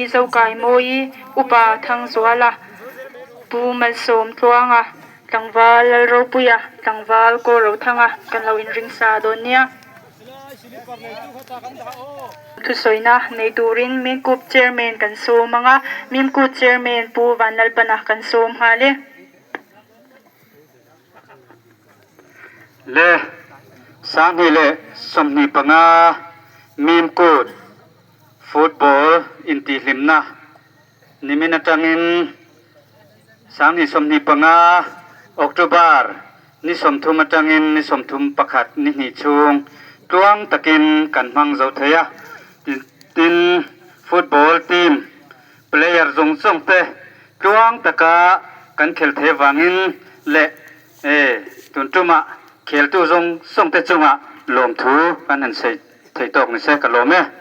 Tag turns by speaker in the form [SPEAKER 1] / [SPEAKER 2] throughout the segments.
[SPEAKER 1] Pi Zokaimawii, Upa Thangzuala, Pu Malsawmtluanga, Tlangval Lalropuia, Tlangval Kawlrothanga kan lo inring sa dawn nia. Thusawiina nei turin Mimkup Chairman kan sawm ang a, Mimkut Chairman Pu Vanlalpana kan sawm nghal e.
[SPEAKER 2] Le 2025 Mimkut Football intihhlimna nimin atangin 2025 October ni 30 atangin ni 31 ni hnih chhung tluang takin kan hmang zo thei a. Tin, football team player zawng zawng te tluang taka kan khel thei avangin leh tun tumah kheltu zawng zawng te chungah lawmthu kan han sawi thei tawk ni se ka lawm e.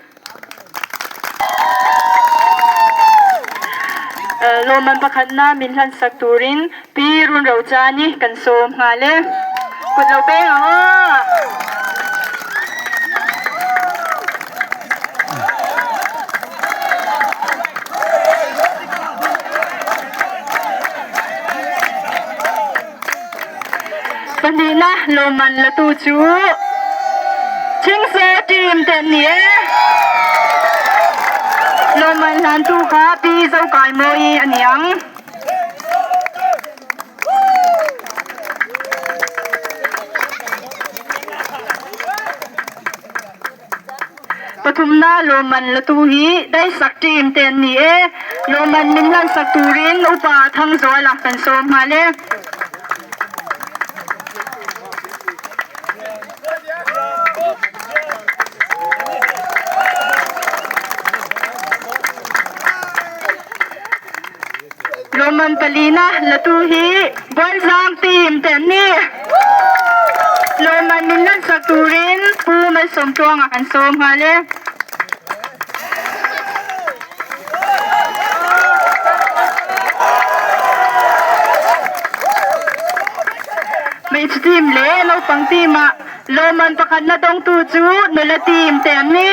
[SPEAKER 1] Lawmman pakhatna min hlansak turin Pi Runrochani kan sawm nghal e. Kut lo peng ang aw. Pahnihna lawmman latu chu Chingse team te an ni e. Lawmman hlantu kha Pi Zokaimawii a ni ang. Pathumna lawmman latu hi Daisak team te an ni e. Lawmman min hlansak turin Upa Thangzuala kan sawm nghal e. Lawmman palina latu hi Buanzang team te an ni. Lawmman min lansak turin Pu Malsawmtluanga kan sawm nghal e. Hmeichhe team leh naupang team ah lawmman pakhatna dawngtu chu nula team te an ni.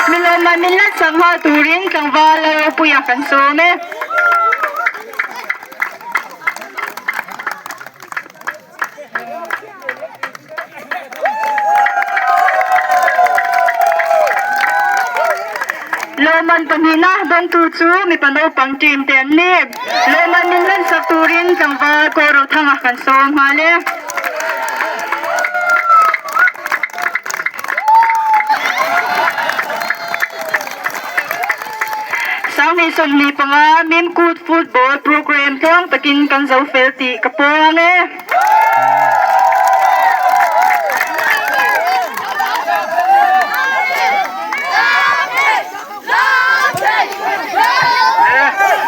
[SPEAKER 1] Mi lawmman min lansak nghal turin tlangval Lalropuia kan sawm e. Lawmman pahnihna dawngtu chu mipa naupang team te an ni. Lawmman min hlansak turin tlangval Kawlrothanga kan sawm nghal e. 2025 Mimkut Football Program tluang takin kan zo fel tih ka puang e.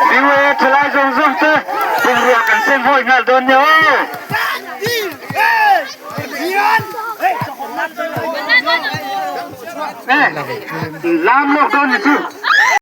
[SPEAKER 2] Biwe thalai zawng zawng te bungrua kan sem hawi nghal dawn nia aw. Lam lawk dawn ni chu.